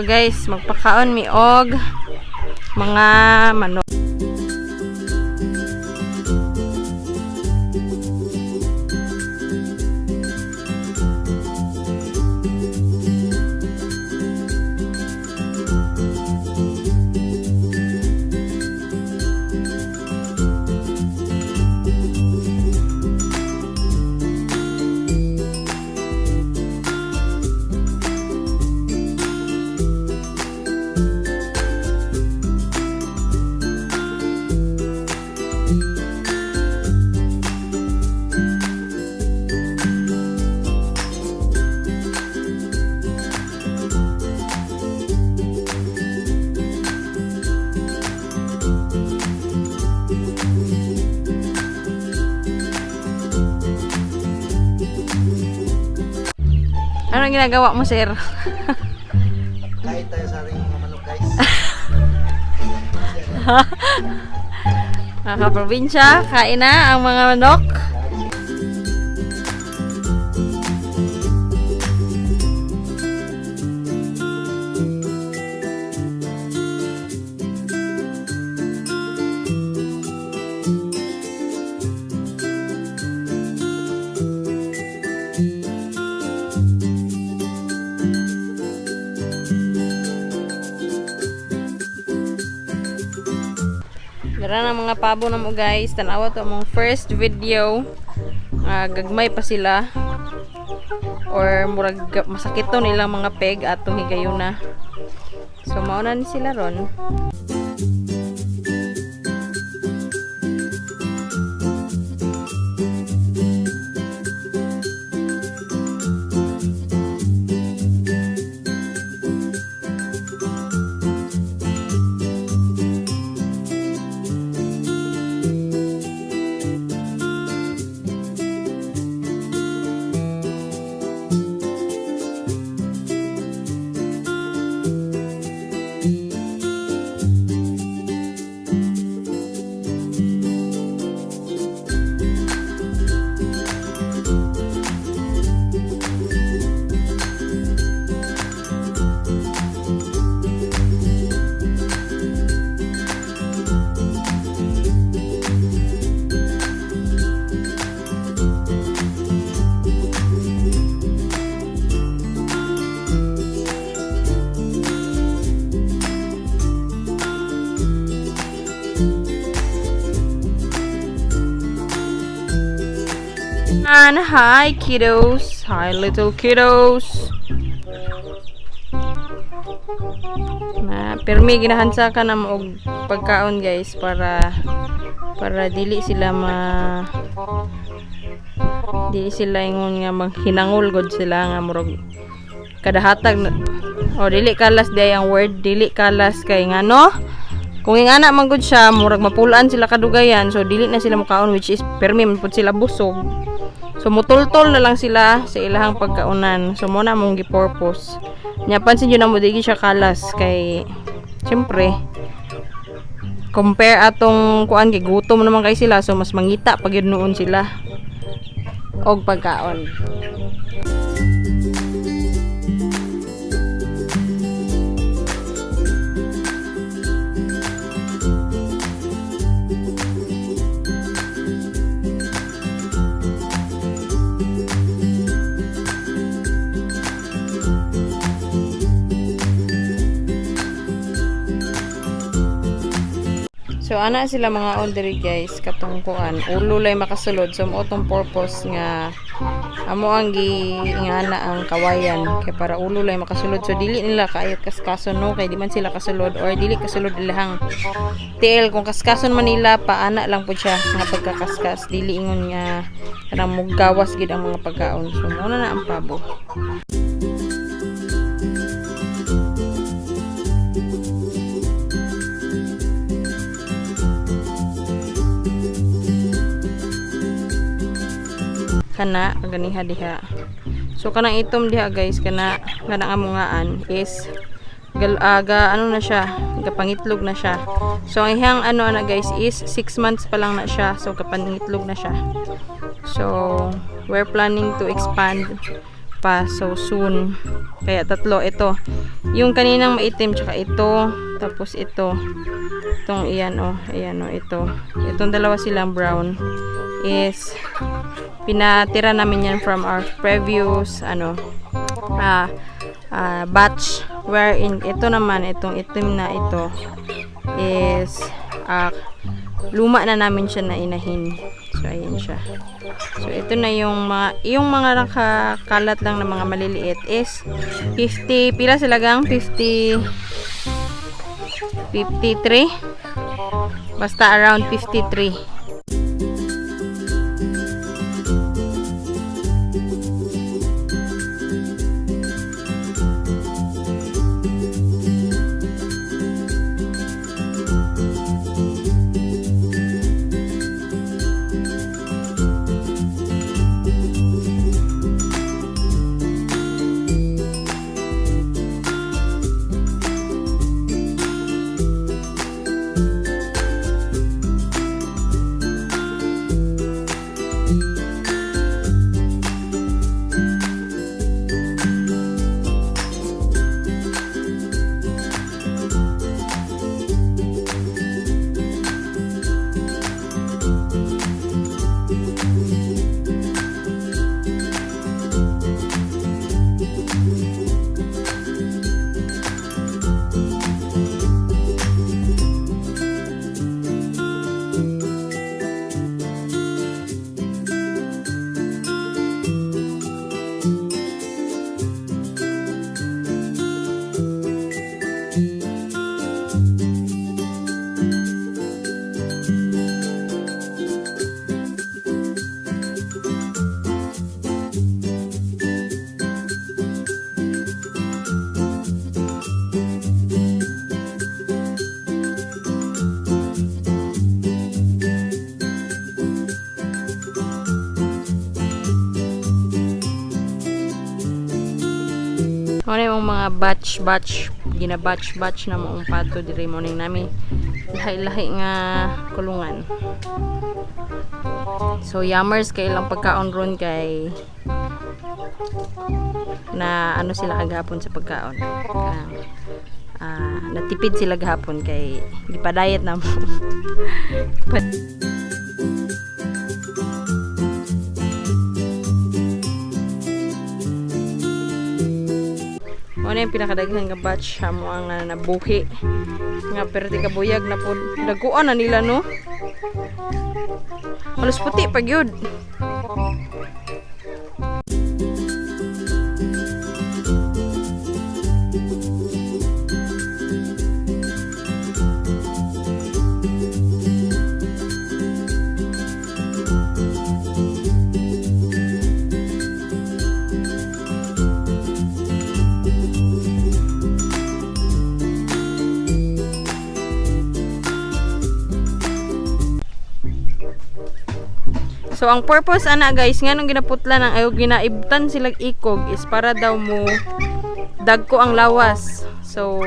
So guys, magpakaon mi og mga manok. Anong ginagawa mo, sir? Kain tayo sa ating mga manok, guys. Mga kaprobinsya, kain na ang mga manok. Dara na mga pabo na mo, guys. Tanawa to among first video. Ah, gagmay pa sila. Or murag masakit to nilang mga peg atong higayuna. So mauna ni sila ron. And hi, kiddos. Hi, little kiddos. Na pirmi ginahansa ka na mo og pagkaon, guys, para dili sila ma dili sila ingon nga maghinangol god sila nga murag kadahatag na o dili kalas di ang word, dili kalas kay ngano kung ingana man gud siya, murag mapulaan sila kadugayan, so dili na sila mukaon, which is pirmi man pud sila busog. So mutultol na lang sila sa ilahang pagkaunan. So mo na mong gi-purpose. Nya pansin jud na mo, dili siya kalas kay syempre compare atong kuan kay gutom naman kay sila, so mas mangita pag yun noon sila og pagkaon. So ana sila mga on diri, guys, katong kuan ulo lay makasulod, so mao tong purpose nga amo ang gi ngana ang kawayan kay para ulo lay makasulod, so dili nila kaayo kaskason, no, kay di man sila kasulod or dili kasulod ilahang tiil. Kung kaskason man nila, paana lang pud siya nga pagkakaskas, dili ingon nga kanang mugawas gid ang mga pagkaon. So mao na na ang pabo. Kana ganiha diha. So kanang itom diha, guys, kana kanang amungaan is gal aga ano na siya, gapangitlog na siya. So ang iyang ano ana, guys, is 6 months pa lang na siya, so kapangitlog na siya. So we're planning to expand pa, so soon. Kaya tatlo ito. Yung kaninang maitim tsaka ito, tapos ito. Itong iyan oh, ayan oh, ito. Itong dalawa silang brown is pinatira namin yan from our previous ano batch, wherein ito naman, itong itim na ito is luma na namin siya na inahin. So ayan siya. So ito na yung mga nakakalat lang na mga maliliit is 50, pila sila, gang? 50, 53, basta around 53. Ano yung mga batch batch, gina batch batch na maong pato diri mo ning nami lahi-lahi nga kulungan. So yammers kay ilang pagkaon ron kay na ano sila kagahapon sa pagkaon. Kanang, natipid sila gahapon kay gipadayet na mo. Mao na yung pinakadaghan nga batch ha mo ang nabuhi. Nga perti ka buyag na po. Daguan na nila, no? Halos puti pag yun. So ang purpose ana, guys, nganong ginaputla ng ayo ginaibtan sila ikog is para daw mo dagko ang lawas. So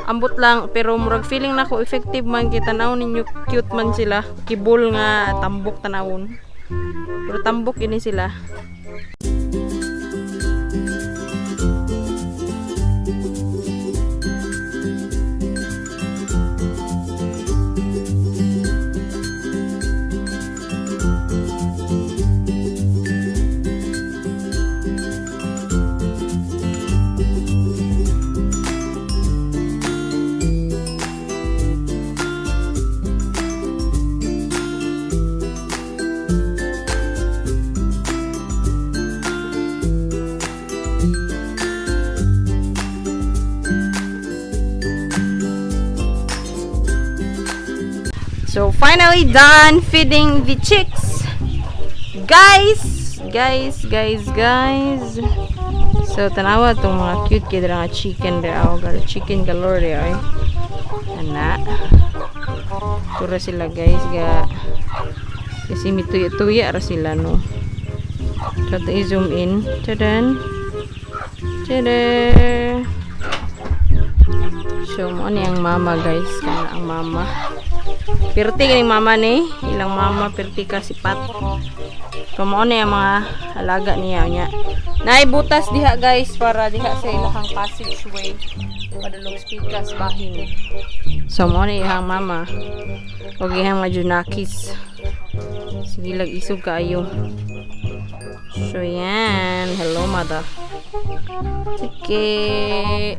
ambot lang, pero murag feeling nako effective man kay tanaw ninyo, cute man sila. Kibol nga tambok tanawon. Pero tambok ini sila. So finally done feeding the chicks. Guys, guys, guys, guys. So tanawa tong mga cute kid nga chicken there. Oh, got chicken galore there ay. Ana. Tura sila, guys, ga. Kasi mituya-tuya ra sila, no. So to i-zoom in. Tadan. Tada. So mo ni ang mama, guys, kana ang mama. Pirti kining mama ni, ilang mama pirti ka sipat. So mao ni ang mga alaga niya nya. Naay butas diha, guys, para diha sa ilahang passageway padulong pikas bahin. So mo ni ihang mama ug ihang mga junakis. Sige lag isog kaayo. So yan, hello, mother. Okay.